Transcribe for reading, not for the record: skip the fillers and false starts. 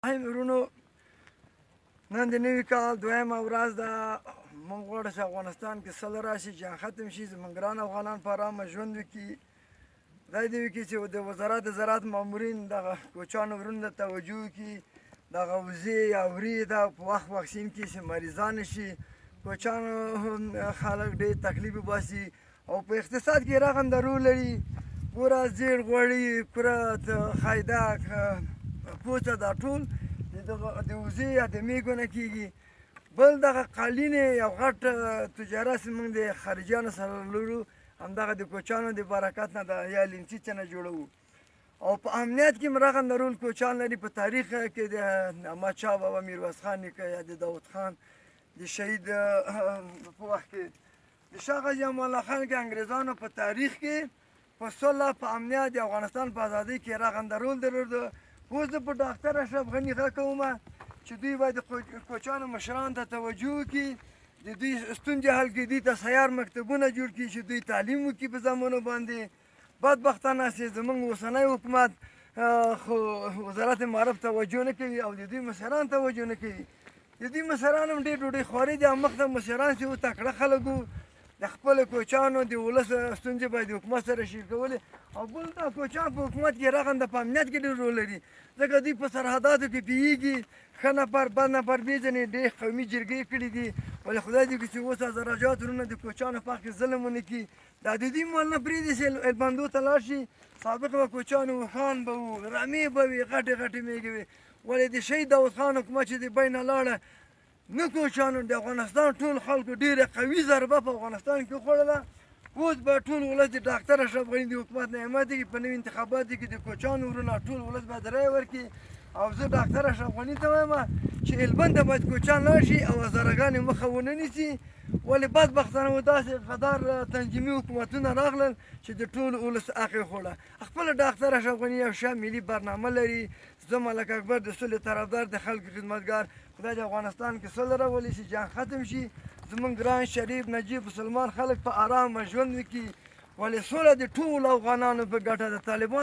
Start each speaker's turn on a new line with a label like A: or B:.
A: الرحیم ورونو، نن د نوي کال دویمه ورځ ده. موږ غواړو چې افغانستان کې سوله راشي، جنګ ختم شي، زموږ ګران افغانان په ارامه ژوند وکړي. خدای دې وکړي چې د وزارت د زراعت مامورین دغه کوچانو ورونو ته توجه وکړي، دغه وزې یا وري دا په وخت واکسین کړي چې مریضان شي. کوچانو خلک ډېر تکلیف وباسي او په اقتصاد کې رغنده رول لري. ګوره، زیړ غوړي، کورت، خیدک، پوڅه، دا ټول د دغه د وزې یا د میږو نه کېږي. بل دغه قالینې یو غټ تجارت چې موږ د خارجیانو سره لرو، همدغه د کوچانو د برکت نه ده یا لینچي څه نه جوړوو. او په امنیت کې هم رغنده رول کوچان لري. په تاریخ کې د احمد شاه بابا، میرویس خان نیکه یا د داود خان د شهید په وخت کې، د شاه غازي امان الله خان کې، انګریزانو په تاریخ کې په سوله، په امنیت، د افغانستان په ازادۍ کې رغنده رول درلود. اوس زه په ډاکتر اشرف غني غږ کوم چې دوی باید د کوچانو مشرانو ته توجه وکړي، د دوی ستونزې حل کړي، دوی ته سیار مکتبونه جوړ کړي چې دوی تعلیم وکړي په زامنو باندې. بدبختانه چې زمونږ اوسنی حکومت خو وزارت معارف توجه نه کوي او د دوی مشران توجه نه کوي. د دوی مشران هم ډېر ډوډۍ خواري دي. مخته مشران چې وو، تکړه خلک وو، د خپلو کوچانو د ولس ستونزې باید د حکومت سره شریکولې. او بل دا کوچان په حکومت کې رغنده په امنیت کې ډېر رول لري، ځکه دوی په سرحداتو کې پیږي، ښه نفر بد نفر پېژني. ډېر قومي جرګې کړي دي، ولې خدای دې وکړي چې اوس هزارهجات ورونه د کوچانو په حق کې ظلم ونه کړي. دا د دوی مال نه پرېږدي چې البندو ته لاړ شي. سابق به کوچانو اوښان به وو، رمې به وي، غټې غټې مېږې وې، ولې د شهید داود خان حکومت چې د بینه لاړه، نه کوچانو، د افغانستان ټول خلکو ډېره قوي ضربه په افغانستان کې وخوړله. اوس به ټول ولس د ډاکتر اشرف غني د حکومت نه حمایت کوي. په نوي انتخاباتو کې د کوچانو ورونه ټول ولس باید رایه ورکړي. او زه ډاکتر اشرف غني ته وایم چې البند ته باید کوچان لاړ شي او هزارهګانې مخه ونه نیسي. ولې بدبختانه و داسې غدار تنظیمي حکومتونه راغلل چې د ټول ولس حق یې خوړه. خپله ډاکتر اشرف غني یو ښه ملي برنامه لري. زه ملک اکبر، د سولې طرفدار، د خلکو خدمتګار. خدای د افغانستان کې سوله راولي چې جنګ ختم شي، زمونږ ګران شریف نجیب مسلمان خلک په ارامه ژوند وکړي. ولې سوله د ټولو افغانانو په ګټه ده. طالبان